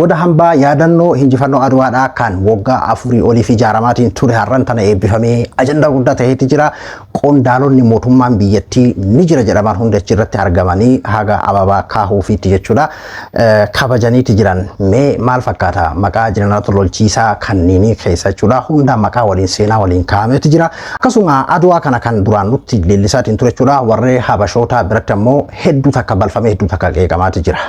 Goda hambaa yaadannoo injifannoo Adwaadhaa kan waggaa 4 oliif ijaaramaatiin ture har'an tana eebbifamee ajandaa guddaa ta'eeti jira. Qondaalonni mootummaan biyyattii ni jira jedhaman hundi achirratti argamanii haga ababaa kaahuufiitti jechuudha. Kabajaniiti jiran. Mee maal fakkaata? Maqaa jeneraalota lolchiisaa kanniinii keessa jechuudha. Hunda maqaa waliin seenaa waliin kaa'ameeti jira. Akkasuma Adwaa kana kan duraan nutti leellisaatiin ture jechuudha. Warree Habashootaa biratti ammoo hedduu takka balfamee hedduu takka qeeqamaati jira.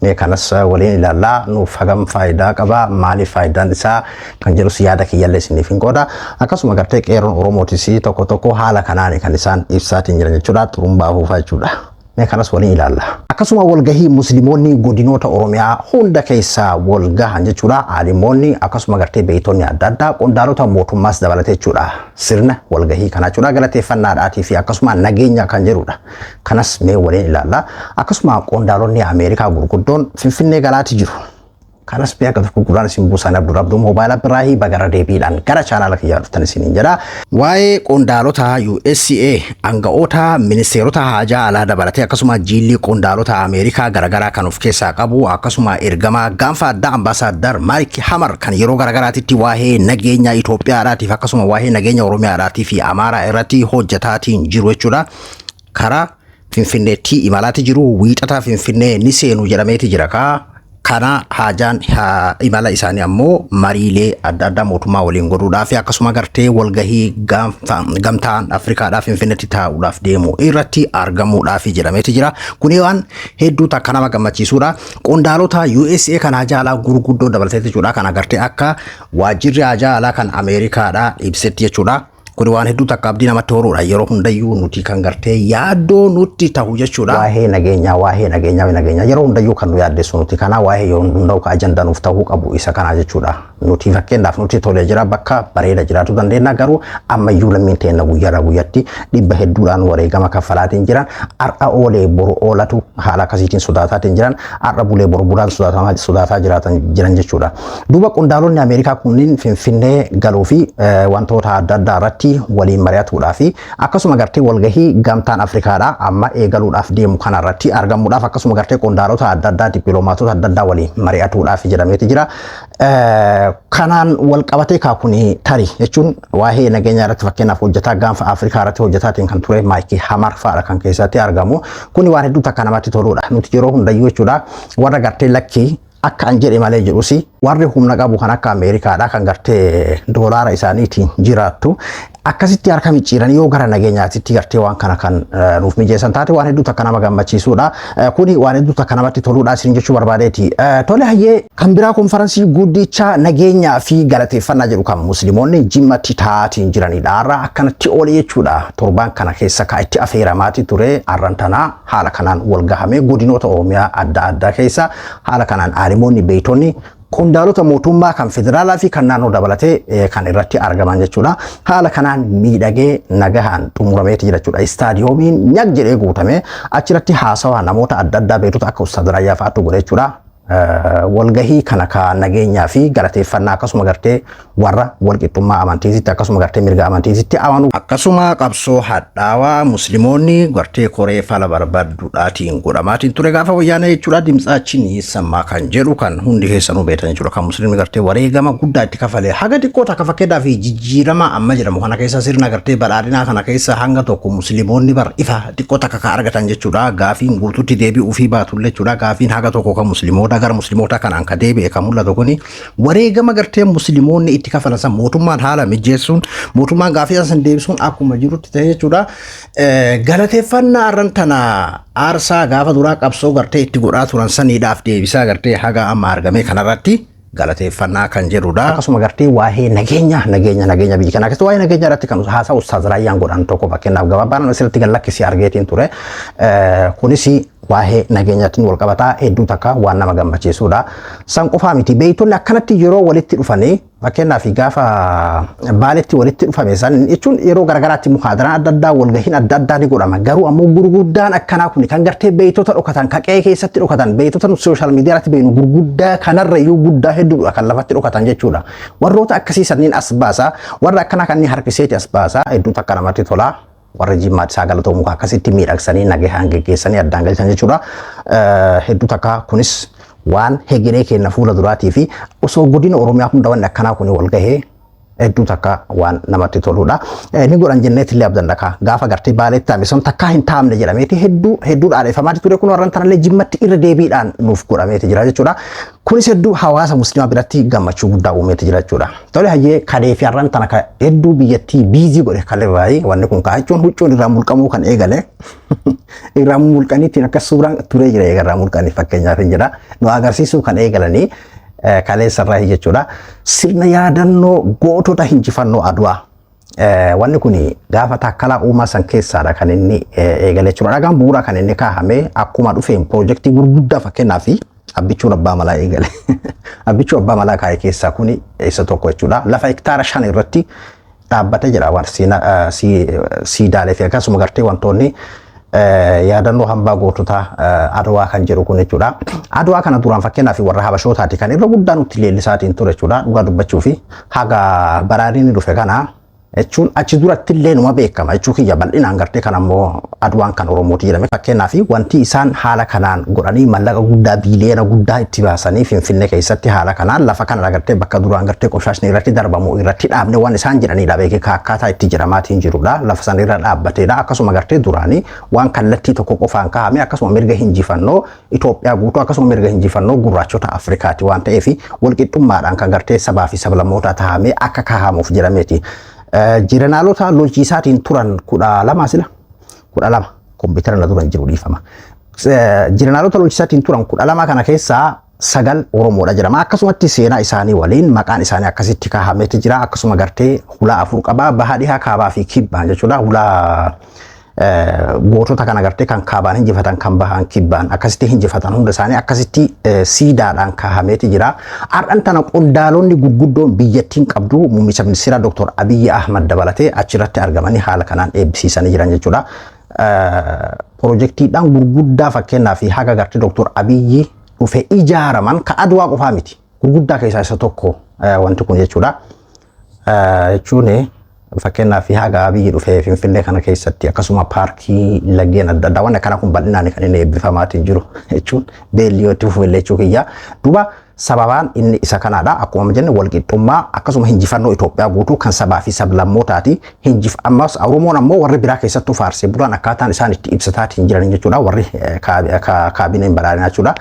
Mee kanas waliin ilaallaa, nuuf hagam faayidaa qaba, maaliif faayidaan isaa kan jedhus yaada kiyyallee isiniif hin qooda. Akkasuma gartee qeerroon Oromootis tokko tokko haala kanaan kan isaan ibsaatiin jiran jechuudha, xurumbaa afuufaa jechuudha. Mee kanas waliin ilaalla. Akkasuma walgahii musliimoonni godinoota Oromiyaa hunda keessaa wal gahan jechuudha. Aalimoonni akkasuma gartee beeytonni adda addaa qondaalota mootummaas dabalatee jechuudha. Sirna walgahii kanaa jechuudha galateeffannaadhaatii fi akkasuma nageenya kan jedhudha. Kanas mee waliin ilaalla. Akkasuma qondaalonni Ameerikaa gurguddoon Finfinnee galaati jiru. Kanas mee akka tokko gurraan isin buusan Abdul Abduu moobaayila biraahi bagara deebiidhaan gara chaanaala kiyyaa dhuftan isiniin jedha. Waa'ee qondaalota USA, aanga'oota ministeerota haajaa alaa dabalatee akkasuma jiilli qondaalota Ameerikaa garaagaraa kan of keessaa qabu akkasuma ergamaa gaanfa addaa Ambaasaadar Maayik Hamar kan yeroo garaagaraatitti waa'ee nageenya Itoophiyaadhaatiif akkasuma waa'ee nageenya Oromiyaadhaatii fi Amaaraa irratti hojjetaatiin jiru jechuudha. Karaa Finfinneetti imalaati jiru, wiixataa Finfinnee ni seenu jedhameeti jira kaa. Kana haajaan imala isaanii ammoo mariilee adda addaa mootummaa waliin godhuudhaaf akkasuma gartee walgahii gamtaan Afrikaadhaaf Finfinneetti taa'uudhaaf deemu irratti argamuudhaaf jedhameeti jira. Kuni waan hedduu takka nama gammachiisuudha. Qondaalota USA kan haajaa alaa gurguddoo dabalatee jechuudha. Kana gartee akka waajjirri haajaa alaa kan Ameerikaadhaa ibsetti jechuudha. Kuni waan hedduu takka abdii namatti horuudha. Yeroo hundayyuu nuti kan gartee yaaddoo nutti tahu jechuudha. Waa'ee nageenyaa, waa'ee nageenyaa, nageenyaa yeroo hundayyuu kan nu yaaddessu nuti kana waa'ee yeroo hunda'u ka ajandaa nuuf ta'uu qabu isa kana jechuudha. Nuti fakkeenyaaf nuti tolee jira bakka bareeda jiraatu dandeenya, garuu ammayyuu lammiin teenna guyyaadhaa guyyaatti dhibba hedduudhaan wareegama kaffalaatiin jiran, har'a oolee boru oolatu haala akkasiitiin sodaataatiin jiran, har'a bulee boru bulaan sodaataa jiraatan jiran jechuudha. Duuba qondaalonni Ameerikaa kunniin Finfinnee galuu fi wantoota adda addaa irratti waliin mari'atuudhaa fi akkasuma gartee walgahii gamtaan Afrikaadhaa amma eegaluudhaaf deemu kanarratti argamuudhaaf akkasuma gartee qondaalota adda addaa dippiloomaatota adda addaa waliin mari'atuudhaaf jedhameeti jira. Kanaan wal qabatee kaakuni tarii jechuun waa'ee nageenyaa irratti fakkeenyaaf hojjetaa gaanfa Afrikaa irratti hojjetaatiin kan ture Maayikii Hamar fa'aadha kan keessatti argamu. Kuni waan hedduu takka namatti toludha. Nuti yeroo hundayyuu jechuudha warra gartee lakkii akka an jedhe malee jedhusi warri humna qabu kan akka Ameerikaadha kan gartee doolaara isaaniitiin jiraattu akkasitti harka micciiranii yoo gara nageenyaatitti gartee waan kana kan nuuf mijeessan taate waan hedduu takka nama gammachiisuudha. Kuni waan hedduu takka namatti toluudha isin jechuu barbaadeeti. Tole hayyee, kan biraa konferansii guddicha nageenyaa fi galateeffannaa jedhu kan musliimoonni Jimmatti taa'aatiin jiranidha. Har'a akkanatti oole jechuudha. Torbaan kana keessa kan itti affeeramaati ture har'an tanaa haala kanaan wal gahamee godinoota Oromiyaa adda addaa keessa haala kanaan aalimoonni beeytonni qondaalota mootummaa kan federaalaa fi kan naannoo dabalatee kan irratti argaman jechuudha. Haala kanaan miidhagee nagahaan xumurameeti jira jechuudha. Istaadiyoomiin nyag jedhee guutame achirratti haasawaa namoota adda addaa beektota akka Ustaaz Raayyaa fa'aatu godhe jechuudha. Walgahii kana ka nageenyaa fi galateeffannaa akkasuma gartee warra walqixxummaa amantiititti akkasuma gartee mirga amantiititti amanu akkasuma qabsoo hadhaawaa musliimoonni gartee koree fala barbaadduudhaatiin godhamaatiin ture gaafa wayyaanee jechuudha dimtsaachiin sammaa kan jedhu kan hundi keessanuu beektan jechuudha kan musliimni gartee wareegama guddaa itti kafalee haga xiqqoo takka fakkeenyaa fi jijjiirama amma jedhamu kana keessa sirna gartee badhaadhinaa kana keessa hanga tokko musliimoonni bar ifa xiqqoo takka kan argatan jechuudha. Gaafiin guutuutti deebi'uu fi baatullee jechuudha. Gaafiin haga tokko kan musliimoota gara musliimoota kanaan kan deebi'e kan mul'atu kuni wareegama gartee musliimoonni itti kafalan san mootummaan haala mijeessuun mootummaan gaafii san deebisuun akkuma jirutti ta'e jechuudha. Galateeffannaa arran tana aarsaa gaafa duraa qabsoo gartee itti godhaa turan saniidhaaf deebisaa gartee haga amma argame kanarratti galateeffannaa kan jedhudha. Akkasuma gartee waa'ee nageenya nageenya nageenya biyya kanaa keessatti waa'ee nageenya irratti kan haasaa Ustaaz Raayyaan godhan tokko fakkeenyaaf gabaabaan asirratti gad lakkisee argeetiin ture. Kunis waa'ee nageenyaatiin wal qabataa hedduu takka waan nama gammachiisudha. San qofaa miti, beeytonni akkanatti yeroo walitti dhufanii fakkeenyaaf gaafa Baaletti walitti dhufame san jechuun yeroo garagaraatti muhaadaraan adda addaa walgahiin adda addaa ni godhama. Garuu ammoo gurguddaan akkanaa kun kan gartee beeytota dhokatan kan qe'ee keessatti dhokatan beeytota nuti sooshaal miidiyaa irratti beeknu gurguddaa kanarra iyyuu guddaa hedduudha kan lafatti dhokatan jechuudha. Warroota akkasii sanniin as baasa, warra akkanaa kanneen harkiseeti as baasa, hedduu takka namatti tola. Warra Jimmaatti isaa galatoomu akkasitti miidhagsanii nagahaan geggeessanii addaan galchan jechuudha. Hedduu takka kunis Waan hegeree keenya fuula duraatii fi osoo godina Oromiyaa hunda wanni akkanaa kun wal gahee hedduu takka waan namatti toludha. Ni godhan jenneet illee abdan dhakaa gaafa gartee Baaleetti taa'ame sun takkaa hin taa'amne jedhameeti hedduu hedduu dhaadheeffamaati ture, kun warran tanallee Jimmatti irra deebiidhaan nuuf godhameeti jira jechuudha. Kunis hedduu hawaasa musliimaa biratti gammachuu guddaa uumeeti jira jechuudha. Tole, hayyee, kalee fi har'an tana hedduu biyyattii busy godhe kalirraayi wanni kun ka'a jechuun huccuun irraa mulqamuu kan eegale, irraa mulqaniitiin akka suuraan turee jira irraa mulqanii fakkeenyaaf hin jira nu agarsiisuu kan eegalanii kaleessarraa jechuudha. Sirna yaadannoo gootota injifannoo Adwaa. Wanni kun gaafa Taakkalaa Uumaa san keessaadha kan inni eegale jechuudha. Dhagaan bu'uuraa kan inni kaahame akkuma dhufeen piroojeektii gurguddaa fakkeenyaaf Abbichuun Abbaa Malaa eegale. Abbichuu Abbaa Malaa kaa'e keessaa kuni isa tokko jechuudha. Lafa hektaara 5 irratti dhaabbatee jira waan siidaalee fi akkasuma gartee wantoonni yaadannoo hambaa gootota Adwaa kan jedhu kun jechuudha. Adwaa kana duraan fakkeenyaaf warra Habashootaati kan irra guddaa nutti leellisaatiin ture jechuudha. Dhugaa dubbachuu fi haga baraariin dhufe kana jechuun achi duratti illee numa beekama jechuu kiyya, bal'inaan gartee kan ammoo Adwaan kan Oromooti jedhame. Fakkeenyaaf wanti isaan haala kanaan godhanii mallaqa guddaa biiliyoona guddaa itti baasanii Finfinnee keessatti haala kanaan lafa kana gartee bakka duraan gartee qoshaashni irratti darbamu irratti dhaabne waan isaan jedhanidha beekee akkaataa itti jedhamaatiin jirudha. Lafa san irra dhaabbateedha. Akkasuma gartee duraanii waan kallattii tokko qofaan kaa'ame, akkasuma mirga hinjifannoo Itoophiyaa guutuu, akkasuma mirga hinjifannoo gurraachota Afrikaati waan ta'eef walqixxummaadhaan kan gartee sabaa fi sablammootaa taa'amee akka kaa'amuuf jedhameeti. Jeneraalota lolchiisaatiin turan 12 sila 12, kompiitara na dura hin jiru, dhiifama. Jeneraalota lolchiisaatiin turan 12 kana keessaa sagal Oromoodha jedhama. Akkasumatti seenaa isaanii waliin maqaan isaanii akkasitti kaahameeti jira. Akkasuma gartee hulaa afur qaba. Baha, dhihaa, kaabaa fi kibbaan jechuudha. Hulaa gootota kana gartee kan kaabaan hinjifatan, kan bahaan, kibbaan akkasitti hinjifatan hunda isaanii akkasitti siidaadhaan kaahameeti jira. Har'an tana qondaalonni gurguddoon biyyattiin qabdu muummicha ministeera Dr. Abiyyi Ahmad dabalatee achirratti argamanii haala kanaan eebbisiisanii jiran jechuudha. Pirojektiidhaan gurguddaa fakkeenyaaf haga gartee Dr. Abiyyi dhufe ijaaraman ka Adwaa qofaa miti. Gurguddaa keessaa isa tokko wanti kun jechuudha. Jechuun fakkeenyaaf haga Abiyyi dhufee Finfinnee kana keessatti akkasuma paarkii laggeen adda addaa waan akkana kun bal'inaan kan inni eebbifamaatiin jiru jechuun beellii itti fufillee jechuu kiyya. Duuba sababaan inni isa kanaadha. Akkuma jenne walqixxummaa akkasuma hinjifannoo Itoophiyaa guutuu kan sabaa fi sablammootaati. Ammas Oromoon ammoo warri biraa keessattuu faarsee bulaan akkaataan isaan itti ibsataatiin jiran jechuudha. Warri kaabineen badhaadhinaa jechuudha.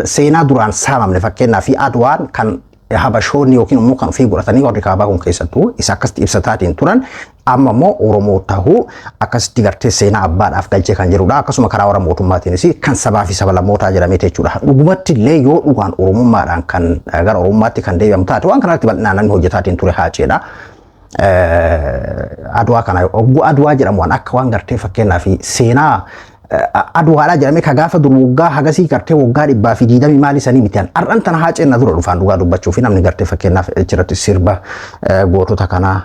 Seenaa duraan saamamne fakkeenyaaf Adwaan kan Habashoonni yookiin immoo kan ofii godhatanii warri kaabaa kun keessattuu isa akkasitti ibsataatiin turan, amma immoo Oromoo tahuu akkasitti gartee seenaa abbaadhaaf galchee kan jedhudha. Akkasuma karaa warra mootummaatiinis kan sabaa fi sablammootaa jedhameeti jechuudha. Dhugumatti illee yoo dhugaan Oromummaadhaan kan gara Oromummaatti kan deebi'amu taate waan kanarratti bal'inaan namni hojjetaatiin ture Haaceedha. Adwaa kana ogguu Adwaa jedhamu waan akka waan gartee fakkeenyaaf seenaa Adwaadhaa jedhamee ka gaafa dur waggaa hagasii gartee waggaa 120 maali sanii miti. Har'an tana Haaceen na dura dhufaan dhugaa dubbachuu fi namni gartee fakkeenyaaf achirratti sirba gootota kanaa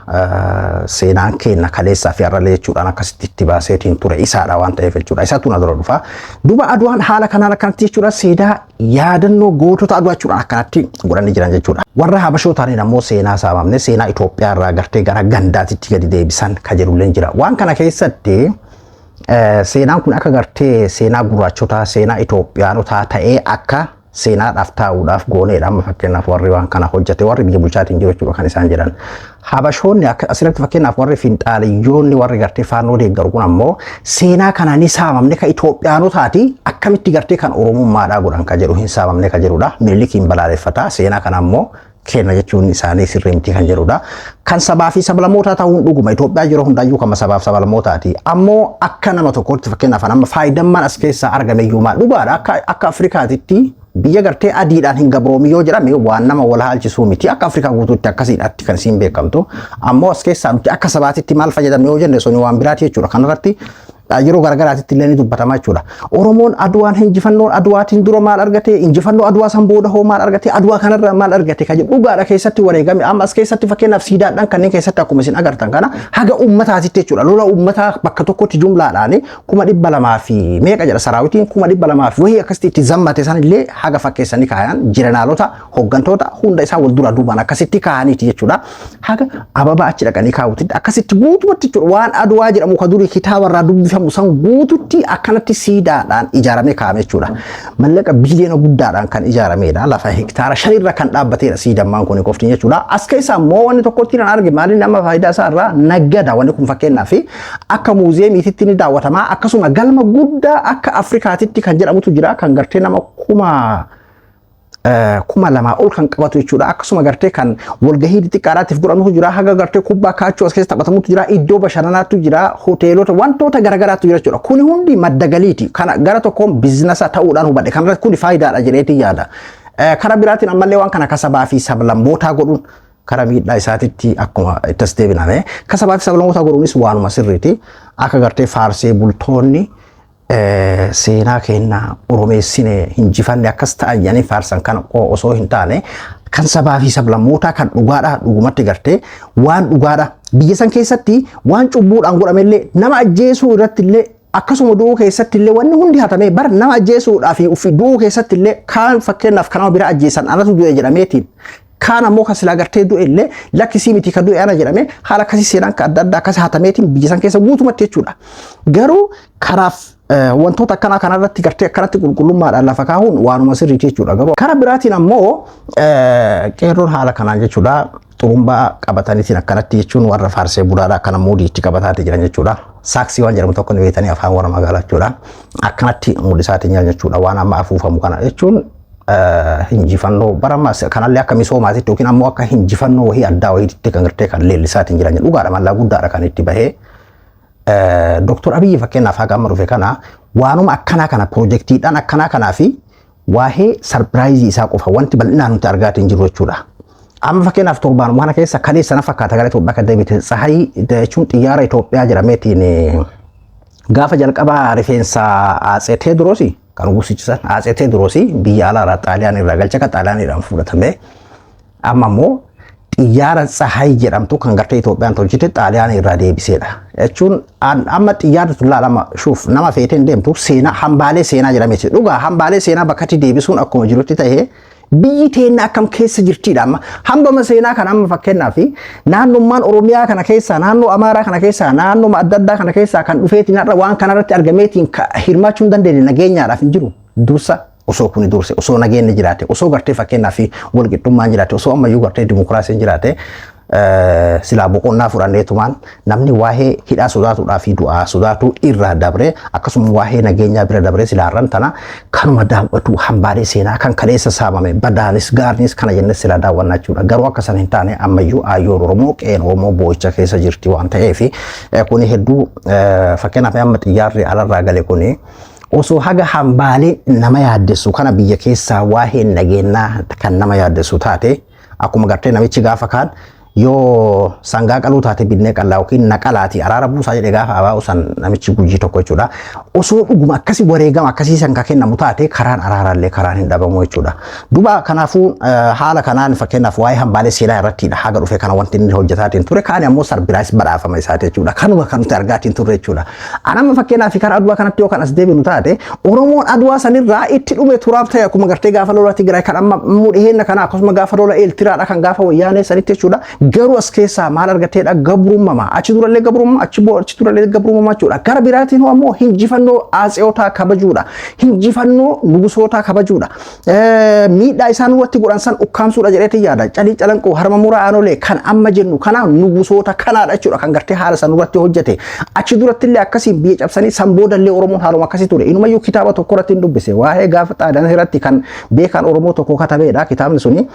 seenaan keenya kaleessaa fi har'alee jechuudhaan akkasitti itti baaseetiin ture isaadha waan ta'eef jechuudha. Isaatu na dura dhufa. Duuba Adwaan haala kanaan akkanatti jechuudha, seenaa yaadannoo gootota Adwaa jechuudhaan akkanatti godhanii jiran jechuudha. Warra Habashootaaniin ammoo seenaa saamamne, seenaa Itoophiyaa irraa gartee gara gandaatitti gadi deebisan ka jedhulleen jira. Waan kana keessatti seenaan kun akka gartee seenaa gurraachotaa, seenaa Itoophiyaanotaa ta'ee akka seenaadhaaf taa'uudhaaf gooneedha. Amma fakkeenyaaf warri waan kana hojjete warri biyya bulchaatiin jiru jechuudha kan isaan jedhan. Habashoonni akka asirratti fakkeenyaaf warri finxaaliyyoonni warri gartee Faannoo deeggaru kun ammoo seenaa kana ni saamamne, ka Itoophiyaanotaati akkamitti gartee kan Oromummaadhaa godhan ka jedhu, hin saamamne ka jedhudha. Minilikiin balaaleffata, seenaa kana ammoo kenna jechuun isaanii sirrii miti kan jedhudha. Kan sabaa fi sablammootaa ta'uun dhuguma, Itoophiyaa yeroo hundaayyuu kan sabaaf sablammootaati. Ammoo akka nama tokkootti fakkeenyaaf amma faayidammaan as keessaa argame iyyuu maal dhugaadha, akka Afrikaatitti biyya gartee adiidhaan hin gabroomi yoo jedhame waan nama wal haalchisuu miti, akka Afrikaa guutuutti akkasiidhaatti kan isiin beekamtu. Ammoo as keessaa nuti akka sabaatitti maal fayyadamne yoo jenne suni waan biraati jechuudha. Kanarratti yeroo garagaraatitti illee ni dubbatama jechuudha. Oromoon Adwaan injifannoon Adwaatiin dura maal argate, injifannoo Adwaa san booda hoo maal argate, Adwaa kanarraa maal argate kan jedhu dhugaadha keessatti wareegame. Amma as keessatti fakkeenyaaf siidaadhaan kanneen keessatti akkuma isin agartan kana haga uummataatitti jechuudha. Lola uummataa bakka tokkotti jumlaadhaan 200,000 fi meeqa jedha, saraawitiin 200,000 fi wahii akkasitti itti zammate san illee haga fakkeessanii kaayan, jeneraalota hooggantoota hunda isaa wal dura duubaan akkasitti kaa'aniiti jechuudha. Haga ababaa achi dhaqanii kaawwatitti akkasitti guutumatti jechuudha, waan Adwaa jedhamu ka durii kitaabarraa dubbifamu. daawwatamu san guututti akkanatti siidaadhaan ijaaramee kaa'ame jechuudha. Mallaqa biiliyoona guddaadhaan kan ijaaramedha. Lafa hektaara 5 irra kan dhaabbatedha siidammaan kun qofti jechuudha. As keessa immoo wanni tokkotti kan arge maali nama faayidaa isaa irraa naggada wanni kun fakkeenyaaf akka muuziyeemiitti ni daawwatama. Akkasuma galma guddaa akka Afrikaatitti kan jedhamutu jira kan gartee nama 2000 ol kan qabatu jechuudha. Akkasuma gartee kan walgahii xixiqqaadhaatiif godhamutu jira. Haga gartee kubbaa kaachuu as keessa taphatamutu jira. Iddoo bashannanaatu jira. Hoteelota wantoota garagaraatu jira jechuudha. Kuni hundi madda galiiti. Kana gara tokkoon biizinasa ta'uudhaan hubadhe. Kanarratti kuni faayidaadha jedheetii yaada. Karaa biraatiin ammallee waan kana kasabaa fi sablammootaa godhuun karaa miidhaa isaatitti akkuma itti as deebiname. Kasabaa fi sablammootaa godhuunis waanuma sirriiti. Akka gartee faarsee bultoonni seenaa keenya oromeessine hinjifanne akkas ta'an jedhanii faarsan kan osoo hin taane kan sabaa fi sablammootaa kan dhugaadha dhugumatti gartee waan dhugaadha biyya san keessatti waan cubbuudhaan godhamellee nama ajjeesuu irratti illee akkasuma du'uu keessatti illee wanni hundi hatamee bar nama ajjeesuudhaa fi ofii du'uu keessatti illee kaan fakkeenyaaf kanama bira ajjeesan anatu du'e jedhameetiin kaan ammoo kan silaa gartee du'e illee lakkisii miti kan du'e ana jedhame haala akkasii seenaan kan adda addaa akkas hatameetiin biyya san keessa guutumatti jechuudha. Garuu karaaf wantoota akkanaa kanarratti gartee akkanatti qulqullummaadhaan lafa kaa'uun waanuma sirriiti jechuudha. Garuu karaa biraatiin ammoo qeerroon haala kanaan jechuudha xurumbaa qabataniitiin akkanatti jechuun warra faarsee bulaadha akkana muudiitti qabataati jiran jechuudha. Saaksii waan jedhamu tokko ni beektanii afaan warra magaalaa jechuudha. Akkanatti mul'isaatiin jiran jechuudha waan amma afuufamu kana jechuun hinjifannoo bara ammaa kanallee akka misoomaatitti yookiin ammoo akka hinjifannoo wahii addaa wahiitti kan gartee kan leellisaatiin jiran dhugaadha mallaa guddaadha kan itti bahee. Dooktor Abiyyi fakkeenyaaf haga amma dhufe kana waanuma akkanaa kana piroojeektiidhaan akkanaa kanaa fi waa'ee surprise isaa qofa wanti bal'inaan nuti argaatiin jiru jechuudha. Amma fakkeenyaaf torbaan kana keessa kaleessa na fakkaata gara Itoophiyaa kan deebite Tsahayii jechuun xiyyaara Itoophiyaa jedhameetiin gaafa jalqabaa rifeensa Atsee Teediroosii kan uwwisichisan Atsee Teediroosii biyya alaarraa Xaaliyaan irraa galcha kan Xaaliyaaniidhaan fudhatame amma immoo xiyyaara Tsahayi jedhamtu kan gartee Itoophiyaan tolchite Xaaliyaan irraa deebiseedha. Jechuun amma xiyyaarri tun laalama shuuf nama feeteen deemtu seenaa hambaalee seenaa jedhameeti. Dhugaa hambaalee seenaa bakkatti deebisuun akkuma jirutti ta'ee biyyi teenna akkam keessa jirtiidha amma hambama seenaa kana amma fakkeenyaaf naannummaan Oromiyaa kana keessaa naannoo Amaaraa kana keessaa naannoo adda addaa kana keessaa kan dhufeetiin har'a waan kanarratti argameetiin hirmaachuu hin dandeenye nageenyaadhaaf hin jiru dursa osoo kuni durse osoo nageenyi jiraate osoo gartee fakkeenyaaf walqixxummaan jiraate osoo ammayyuu gartee dimokiraasiin jiraate silaa boqonnaa fudhanneetumaan namni waa'ee hidhaa sodaatuudhaa fi du'aa sodaatu irraa dabre akkasuma waa'ee nageenyaa bira dabre silaa har'an tana kanuma daawwatu hambaalee seenaa kan kaleessa saamame badaanis gaarnis kana jennee silaa daawwannaa jechuudha. Garuu akka san hin taane ammayyuu aayyoon Oromoo qe'een Oromoo boo'icha keessa jirti waan ta'eef kuni hedduu fakkeenyaaf amma xiyyaarri alarraa gale kuni osoo haga hambaalee nama yaaddessu kana biyya keessaa waa'ee nageenyaa kan nama yaaddessu taate akkuma gartee namichi gaafa kaan yoo sangaa qaluu taate binnee qallaa yookiin naqalaati araara buusaa jedhe gaafa abaa'u san namichi Gujii tokko jechuudha. Osoo dhuguma akkasii wareegama akkasii san ka kennamu taate karaan araaraallee karaan hin dhabamu jechuudha. Duuba kanaafuu haala kanaan fakkeenyaaf waa'ee hambaalee seenaa irrattidha haga dhufe kana wanti inni hojjetaatiin ture kaan ammoo surprise badhaafama isaati jechuudha. Kanuma kan nuti argaatiin turre jechuudha. Anamma fakkeenyaaf karaa Aduwaa kanatti yoo kan as deebinu taate Oromoon Aduwaa sanirraa itti dhume turaaf ta'e akkuma gartee gaafa lola Tigraay kan amma dhiheenya kana akkasuma gaafa lola Eeltiraadha kan gaafa Wayyaanee sanitti jechuudha. Garuu as keessaa maal argateedha gabrummaa achi durallee gabrummaa achi boo achi durallee gabrummaa jechuudha. Gara biraatiin ammoo hinjifannoo atseotaa kabajuudha. Hinjifannoo nugusootaa kabajuudha. Miidhaa isaan irratti godhan san ukkaamsuudha jedheeti yaada. Calii Calanqoo, Harma Muraa, Aanolee kan amma jennu kana nugusoota kanaadha jechuudha kan gartee haala san irratti hojjete. Achi duratti illee akkasiin biyya cabsanii san boodallee Oromoon haaluma akkasii ture. Inumayyuu kitaaba tokko irratti hin dubbise. Waa'ee gaafa Xaaliyaan irratti kan beekan Oromoo tokko katabeedha kitaabni suni.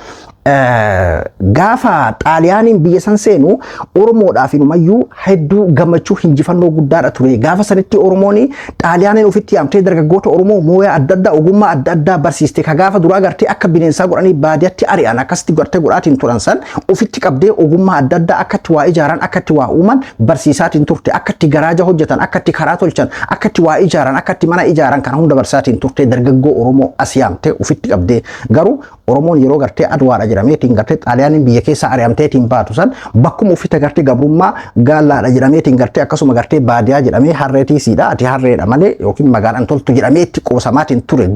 Gaafa Xaaliyaaniin biyya san seenu Oromoodhaaf inumayyuu hedduu gammachuu hinjifannoo guddaadha ture. Gaafa sanitti Oromoon Xaaliyaaniin ofitti yaamtee dargaggoota Oromoo mooyaa adda addaa ogummaa adda addaa barsiiste ka gaafa duraa gartee akka bineensaa godhanii baadiyyaatti ari'an akkasitti gartee godhaatiin turan san ofitti qabdee ogummaa adda addaa akkatti waa ijaaran akkatti waa uuman barsiisaatiin turte akkatti garaaja hojjetan akkatti karaa tolchan akkatti waa ijaaran akkatti mana ijaaran kana hunda barsiisaatiin turte dargaggoo Oromoo as yaamtee ofitti qabdee garuu Oromoon yeroo gartee Adwaadha jedhameetiin gartee Xaaliyaaniin biyya keessa ari'amteetiin baatu san bakkuma uffita gartee gabrummaa gaallaadha jedhameetiin gartee akkasuma gartee baadiyaa jedhamee harreetiisiidha, ati harreedha malee yookiin magaalaan toltu jedhamee itti qoosamaatiin ture,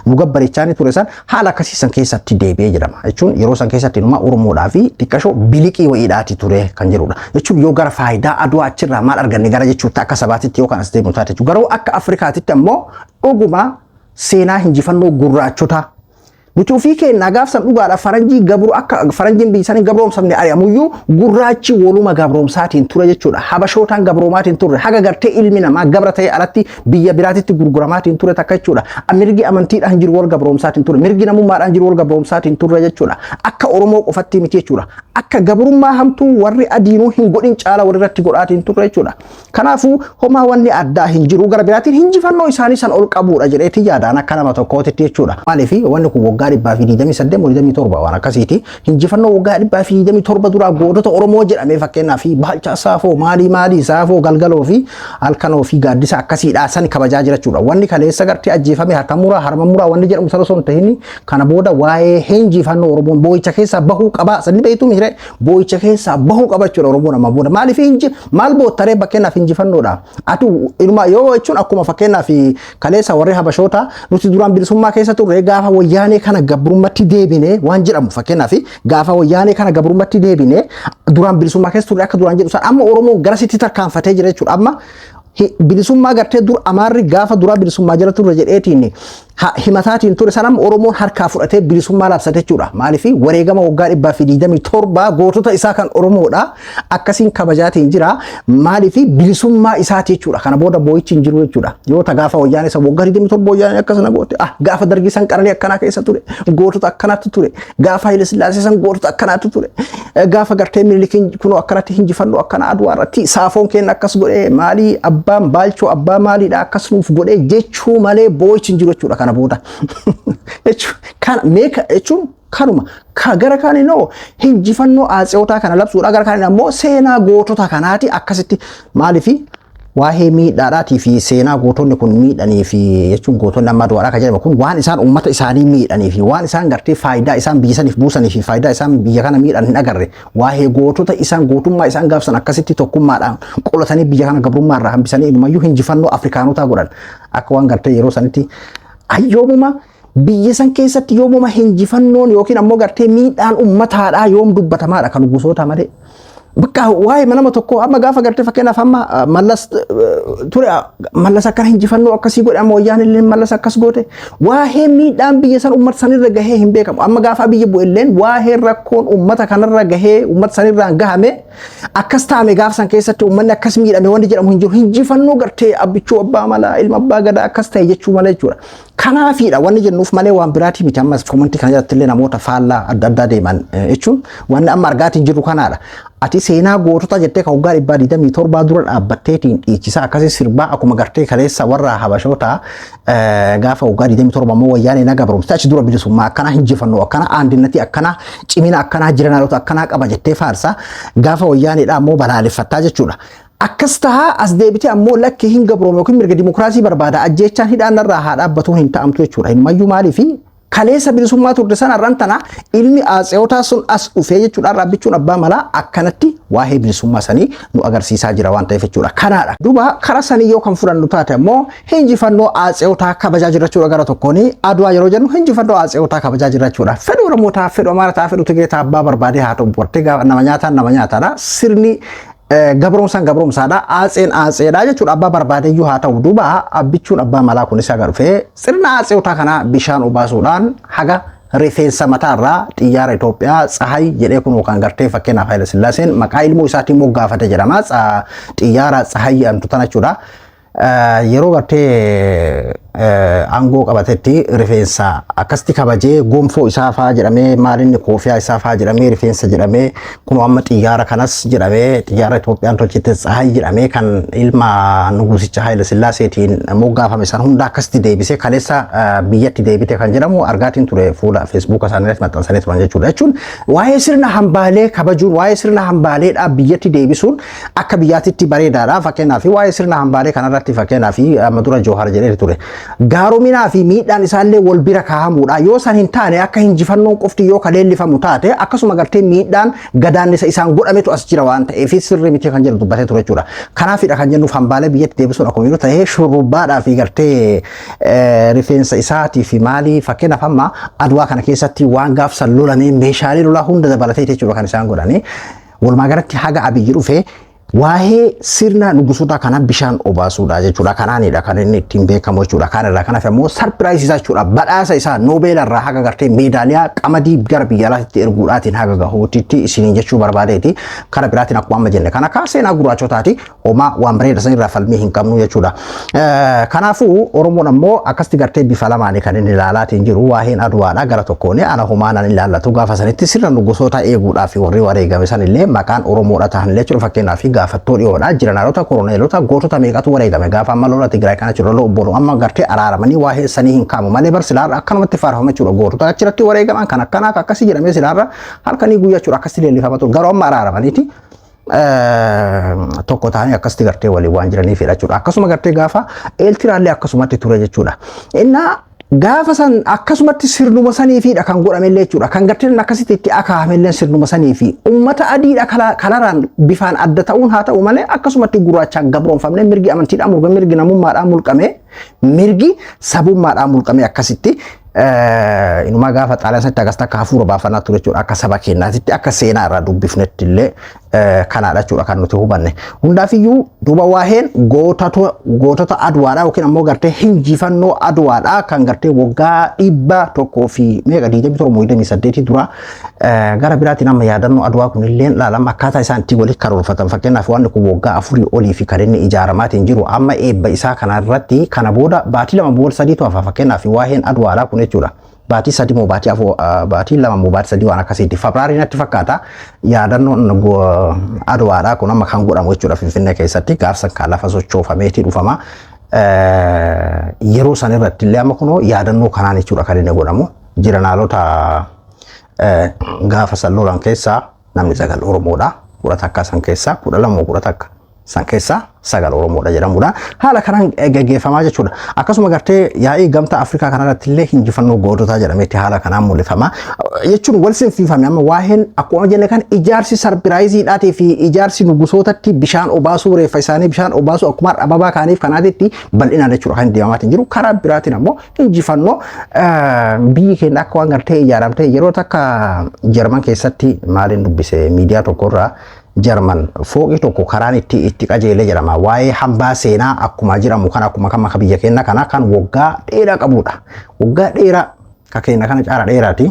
nu gabbarichaanii ture san haala akkasii san keessatti deebi'ee jedhama. Jechuun yeroo san keessatti numa Oromoodhaa fi xiqqashoo biliqii wayiidhaati ture kan jedhudha. Jechuun yoo gara faayidaa Adwaa achirraa maal arganne gara jechuutti akka sabaatitti yoo kan as deemu taate jechuudha. Garuu akka Afrikaatitti ammoo dhuguma seenaa hinjifannoo gurraachotaa nuti ofii keenya gaafsan dhugaadha, faranjii gabru akka faranjiin biyya isaanii gabroomsamne ari'amuyyuu gurraachi waluma gabroomsaatiin ture jechuudha. Habashootaan gabroomaatiin turre haga gartee ilmi namaa gabra ta'ee alatti biyya biraatitti gurguramaatiin ture takka jechuudha. Mirgi amantiidhaan jiru wal gabroomsaatiin ture. Mirgi namummaadhaan jiru wal gabroomsaatiin turre jechuudha. Akka Oromoo qofatti miti jechuudha. Akka gabrummaa hamtuu warri adiinuu hin godhin caala walirratti godhaatiin turre jechuudha. Kanaafuu homaa wanni addaa hin jiru, gara biraatiin hinjifannoo isaanii san ol qabuudha jedheeti yaadaan akka nama tokkootitti jechuudha. Maaliif wanni kun waggaa 128 moo 27 waan akkasiiti. Hinjifannoo waggaa 127 duraa gootota Oromoo jedhamee, fakkeenyaaf Baalchaa Saafoo, maalii maalii, Saafoo Galgaloo fi Halkanoo fi Gaaddisa akkasiidha san kabajaa jira jechuudha. Wanni kaleessa gartee ajjeefame harka muraa harma muraa wanni jedhamu sana osoo hin tahin, kana booda waa'ee hinjifannoo Oromoon boo'icha keessaa bahuu qaba. Sanni beektuu mihire boo'icha keessaa bahuu qaba jechuudha Oromoon amma booda. Maaliif hinji maal boottaree? Fakkeenyaaf hinjifannoodha. Ati ilma yoo jechuun akkuma fakkeenyaaf kaleessa warri Habashoota nuti duraan bilisummaa keessa turre, gaafa Wayyaanee kana gabrummatti deebine waan jedhamu, fakkeenyaaf gaafa Wayyaanee kana gabrummatti deebine duraan bilisummaa keessa turre akka duraan jedhu san, amma Oromoon garasitti tarkaanfatee jira jechuudha. Amma bilisummaa gartee dur Amaarri gaafa duraa bilisummaa jala turre jedheetiin himataatiin ture san amma Oromoon harkaa fudhatee bilisummaa labsate jechuudha. Maaliif wareegama waggaa 127 gootota isaa kan Oromoodha akkasiin kabajaatiin jira. Maaliif bilisummaa isaati jechuudha. Kana booda boo'ichi hin jiru jechuudha. Yoo ta gaafa Wayyaanee isa waggaa 27 Wayyaanee akkasana goote, ah, gaafa Dargii san qaranii akkanaa keessa ture, gootota akkanaatti ture, gaafa Haile Sillaasee san gootota akkanaatti ture, gaafa gartee Minilikiin kunoo akkanatti hinjifannoo akkana Aduwaa irratti Saafoon keenya akkas godhee, maalii abbaan Baalchoo abbaa maaliidha akkas nuuf godhee jechuu malee boo'ichi hin jiru jechuudha kana booda. Kana meeqa jechuun kanuma ka gara kaaniin immoo hinjifannoo Atseotaa kana labsuudha, gara kaaniin ammoo seenaa gootota kanaati akkasitti. Maaliifi waa'ee miidhaadhaatii fi seenaa gootonni kun miidhanii fi jechuun gootonni amma Aduwaadhaa kan jedhamu kun waan isaan uummata isaanii miidhanii fi waan isaan gartee faayidaa isaan biyya saniif buusanii fi faayidaa isaan biyya kana miidhan hin agarre. Waa'ee gootota isaan gootummaa isaan gaafsan akkasitti tokkummaadhaan qolatanii biyya kana gabrummaa irraa hambisanii inumayyuu hinjifannoo Afrikaanotaa godhan. Akka waan gartee yeroo sanitti ayyoomuma biyya san keessatti yoomuma hinjifannoon yookiin ammoo gartee miidhaan uummataadhaa yoom dubbatamaadha kan gosoota malee. Bakka waa'ee nama tokko amma gaafa gartee fakkeenyaaf amma Mallas ture, Mallas akkana hinjifannoo akkasii godhe, amma Wayyaan illee Mallas akkas goote, waa'ee miidhaan biyya san uummata sanirra gahee hin beekamu. Amma gaafa biyya bu'e illeen waa'ee rakkoon uummata kanarra gahee uummata sanirraan gahame akkas taame, gaafa san keessatti uummanni akkas miidhame wanti jedhamu hin jiru. Hinjifannoo gartee Abbichuu abbaa malaa ilma abbaa gadaa akkas ta'e jechuu malee jechuudha. Kanaafiidha wanni jennuuf malee waan biraatii miti. Ammas comment kana jalatti illee namoota faallaa adda addaa deeman jechuun wanni amma argaatiin jirru kanaadha. Ati seenaa gootota jettee kan waggaa 127 dura dhaabbatteetiin dhiichisaa akkasii sirbaa, akkuma gartee kaleessa warra Habashoota gaafa waggaa 27 immoo Wayyaanee na gabroomste, achi dura bilisummaa akkanaa hinjifannoo akkanaa aandinnatii akkanaa cimina akkanaa jiranaalota akkanaa qaba jettee faarsaa, gaafa Wayyaaneedha ammoo balaaleffattaa jechuudha. Akkas tahaa as deebitee ammoo lakki hin gabroome yookiin mirga dimokiraasii barbaada, ajjeechaan hidhaan narraa haa dhaabbatu hin ta'amtu jechuudha. Hinumayyuu maaliifi kaleessa bilisummaa turte sana irraan tana ilmi Atseotaa sun as dhufee jechuudha, Abbichuun abbaa malaa akkanatti waa'ee bilisummaa sanii nu agarsiisaa jira waan ta'eef jechuudha. Kanaadha. Duuba karaa sanii yoo kan fudhannu taate ammoo hinjifannoo Atseotaa kabajaa jira jechuudha. Gara tokkoon Adwaa yeroo jennu hinjifannoo Atseotaa kabajaa jira jechuudha. Fedhu Oromootaa, fedhu Amaarataa, fedhu Tigireetaa, abbaa barbaadee haa ta'u, bartee nama nyaataan nama nyaataadha. Sirni gabroomsaan gabroomsaadha. Atseen atseedha jechuudha. Abbaa barbaadeyyuu haa ta'u, duuba Abbichuun abbaa malaa kunis haga dhufee sirna atseotaa kana bishaan obaasuudhaan haga rifeensa mataarraa xiyyaara Itoophiyaa Tsahay jedhee kun kan gartee fakkeenyaaf Haayila Sillaaseen maqaa ilmoo isaatiin moggaafate jedhama. Xiyyaara Tsahay jedhamtu tana jechuudha. Yeroo gartee aangoo qabatetti rifeensa akkasitti kabajee gonfoo isaa faa jedhamee, maalinni koofiyaa isaa faa jedhamee, rifeensa jedhamee, kun amma xiyyaara kanas jedhamee, xiyyaara Itoophiyaan tolchite Tsahay jedhamee kan ilma nugusicha Haayila Sillaaseetiin moggaafame san hunda akkasitti deebisee kaleessa biyyatti deebite kan jedhamu argaatiin ture, fuula Feesbuuka isaanii irratti maxxansanii turan jechuudha. Jechuun waa'ee sirna hambaalee kabajuun, waa'ee sirna hambaaleedhaa biyyatti deebisuun akka biyyaatitti bareedaadha. Fakkeenyaaf waa'ee sirna hambaalee kanarratti fakkeenyaaf amma dura Joohar jedhee ture. Gaarominaa fi miidhaan isaallee wal bira kaahamuudha. Yoo san hin taane, akka hinjifannoon qofti yoo kaleellifamu taate, akkasuma gartee miidhaan gadaannisa isaan godhametu as jira waan ta'eef sirrii miti kan jedhu dubbatee ture jechuudha. Kanaafidha kan jennuuf, hambaalee biyyatti deebisuun akkuma jiru ta'ee, shurrubbaadhaa fi gartee rifeensa isaatii fi maalii, fakkeenyaaf amma Adwaa kana keessatti waan gaafsan lolamee meeshaalee lolaa hunda dabalatee jechuudha kan isaan godhanii. Walumaa galatti haga Abiyyi dhufe waa'ee sirna nugusoota kana bishaan obaasuudha jechuudha. Kanaanidha kan inni ittiin beekamu jechuudha. Kan irraa kanaaf immoo surprise isaa jechuudha. Badhaasa isaa Noobeela irraa haga gartee meedaaliyaa qamadii gara biyya alaatti erguudhaatiin haga gahuutitti isiniin jechuu barbaadeeti. Kara biraatiin akkuma amma jenne kana kaa seenaa gurraachotaati, homaa waan bareeda san irraa falmii hin qabnu jechuudha. Kanaafuu Oromoon ammoo akkasitti gartee bifa lamaanii kan inni ilaalaatiin jiru waa'een Adwaadha. Gara tokkoon ana homaa nan ilaallatu, gaafa sanitti sirna nugusoota eeguudhaaf warri wareegame san illee maqaan Oromoodha ta'an illee jechuudha. Fakkeenyaaf gaafattoo dhiyoodha jiranaalota, koroneelota, gootota meeqatu wareegame gaafa amma lola Tigraay kana jechuudha. Lola obboloo amma gartee araaramanii waa'ee sanii hin kaamu malee bar silaarra akkanumatti faarfama jechuudha. Gootota achirratti wareegaman kan akkanaa akkasii jedhamee silaarra halkanii guyyaa jechuudha akkasitti leellifama ture. Garuu amma araaramaniiti tokko ta'anii akkasitti gartee waliin waan jiraniif jechuudha. Akkasuma gartee gaafa Eeltiraallee akkasumatti ture jechuudha. Innaa gaafa san akkasumatti sirnuma saniifidha kan godhamellee jechuudha. Kan gartee akkasitti itti akaamellee sirnuma saniifi ummata adiidha kalaraan bifaan adda ta'uun haa ta'u malee, akkasumatti gurraachaan gabroonfamne, mirgi amantiidhaan mulqame, mirgi namummaadhaan mulqame, mirgi sabummaadhaan mulqame. Akkasitti inumaa gaafa Xaaliyaan sanitti akkas takka hafuura baafannaa ture jechuudha. Akka saba keenyaatitti, akka seenaa irraa dubbifnetti illee kanaadha jechuudha kan nuti hubanne. Hundaafiyyuu duuba waa'een gootota Adwaadhaa yookiin ammoo gartee hinjifannoo Adwaadhaa kan gartee waggaa 100 fi meeqa, 27, 28 dura. Gara biraatiin amma yaadannoo Adwaa kunillee ilaalama akkaataa isaan itti walitti karoorfatan. Fakkeenyaaf waan kun waggaa 4 olii fi kan inni ijaaramaatiin jiru amma eebba isaa kanarratti kana booda baatii 2 booda sadiitu hafa, fakkeenyaaf waa'een Adwaadhaa kun jechuudha. Baatii 3 moo baatii 4, baatii 2 moo baatii 3 waan akkasiiti. Febraarii natti fakkaata yaadannoon Adwaadhaa kun amma kan godhamu jechuudha Finfinnee keessatti. Gaafsan kan lafa sochoofameetii dhufama. Yeroo san irratti illee amma kunoo yaadannoo kanaan jechuudha kan inni godhamu. Jiranaalota gaafa san lolan keessaa namni 9 Oromoodha. 11 san keessaa, 12, 11 san keessaa 9 Oromoodha jedhamudha. Haala kanaan geggeeffamaa jechuudha. Akkasuma gartee yaa'ii Gamtaa Afrikaa kanarratti illee hinjifannoo goototaa jedhameetti haala kanaan mul'ifama. Jechuun wal sinfiifame. Amma waa'een akkuma jenne kan ijaarsi surpriseiidhaatii fi ijaarsi nugusootatti bishaan obaasuu, reeffa isaanii bishaan obaasuu akkuma ababaa kaaniif kanaatitti bal'inaan jechuudha kan deemamaatiin jiru. Karaa biraatiin ammoo injifannoo biyyi keenya akka waan gartee ijaaramtee yeroo takka Jarman keessatti maaliin dubbise miidiyaa tokkorraa, Jarman fooqii tokko karaan itti qajeelee jedhama. Waa'ee hambaa seenaa akkuma jedhamu kan akkuma kan akka biyya keenya kana kan waggaa dheeraa qabudha. Waggaa dheeraa ka keenya kana caala dheeraati.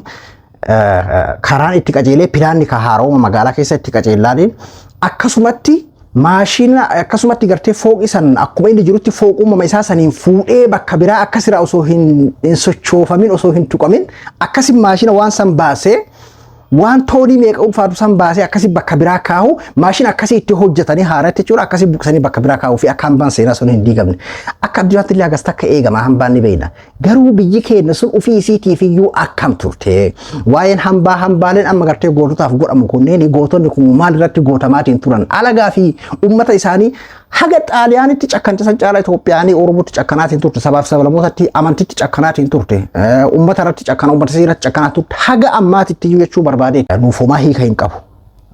Karaan itti qajeelee pilaanni ka haaroma magaalaa keessa itti qajeellaaniin akkasumatti maashina akkasumatti gartee fooqii san akkuma inni jirutti fooqummaa isaa saniin fuudhee bakka biraa akkasirraa osoo hin sochoofamin, osoo hin tuqamin, akkasi maashina waan san baasee, waan toonii meeqa ulfaatu san baasee akkasi bakka biraa kaahu, maashina akkasii itti hojjetanii haaratti jechuudha, akkasii buqsanii bakka biraa kaahuu fi akka hambaan seenaa sun hin diigamne. Akka addunyaatti illee akkas takka eegama hambaan ni beekna. Garuu biyyi keenya sun ofii isiitiif iyyuu akkam turte? Waa'een hambaa, hambaaleen amma gartee goototaaf godhamu kunneen, gootonni kun maal irratti gootamaatiin turan? Alagaa fi uummata isaanii haga Xaaliyaanitti cakkanchisan caala Itoophiyaanii Oromootti cakkanaatiin turte, sabaaf sablammootatti, amantitti cakkanaatiin turte, uummata irratti cakkana, uummata irratti cakkanaa turte haga ammaatitti iyyuu jechuu barbaade nuuf homaa hiika hin qabu.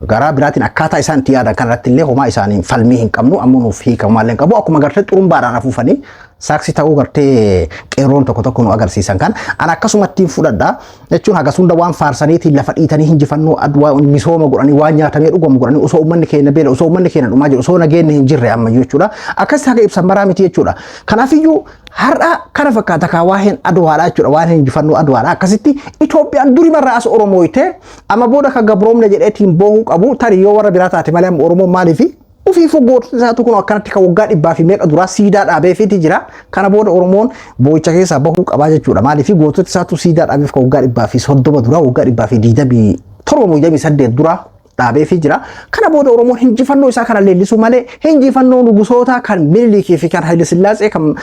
Garaa biraatiin akkaataa isaan itti yaadan kanarratti illee homaa isaaniin falmii hin qabnu, ammoo nuuf hiika homaallee hin qabu. Akkuma gartee xurumbaadhaan afuufanii saaksii ta'uu gartee qeerroon tokko tokko nu agarsiisan kan an akkasumatti fudhadha jechuun hagas hunda waan faarsaniitiin lafa dhiitanii hinjifannoo Adwaa misooma godhanii, waan nyaatamee dhugamu godhanii, osoo uummanni keenya beela, osoo uummanni keenya dhumaa jiru, osoo nageenyi hin jirre ammayyuu jechuudha. Akkasitti haga ibsan maraa miti jechuudha. Kanaafiyyuu har'a kana fakkaata kaa waa'een Adwaadha jechuudha, waa'een hinjifannoo Adwaadha. Akkasitti Itoophiyaan duri marraa as Oromooyte amma booda kan gabroomne jedheetiin boohuu qabu tarii yoo warra biraa taate malee, amma Oromoon maaliifi ufiifuu gootota isaatu kun akkanatti kan waggaa dhibbaa fi meeqa duraa siidaa dhaabeefiiti jira. Kana booda Oromoon boo'icha keessaa bahuu qabaa jechuudha. Maaliif gootota isaatu siidaa dhaabeef kan waggaa 130 duraa, waggaa 127, 28 duraa dhaabeefii jira. Kana booda Oromoon hinjifannoo isaa kana leellisuu malee hinjifannoo nugusoota kan Minilikii fi kan Haayile Sillaasee kan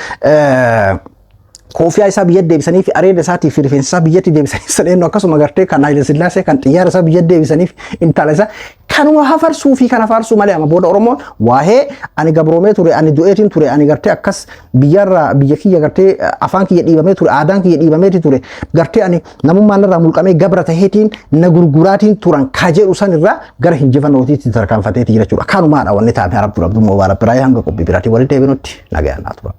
Koofiyaa isaa biyya deebisanii fi areeda isaatii fi rifeensa isaa biyyatti deebisanii san eenyu? Akkasuma gartee kan Haayile Sillaasee kan xiyyaara isaa biyya deebisaniif, intala isaa kanuma hafarsuu fi kana faarsuu malee, amma booda Oromoon waa'ee ani gabroomee ture, ani du'eetiin ture, ani gartee akkas biyyarraa biyya kiyya gartee afaan kiyya dhiibamee ture, aadaan kiyya dhiibameeti ture, gartee ani namummaan irraa mulqamee gabra taheetiin na gurguraatiin turan ka jedhu san irraa gara hinjifannootiitti tarkaanfateeti jira jechuudha. Kanumaadha wanni taa'ame. Arabdu Abduu Mubaarak biraa hanga qophii biraatiin walitti deebinutti nagayaan naa tura.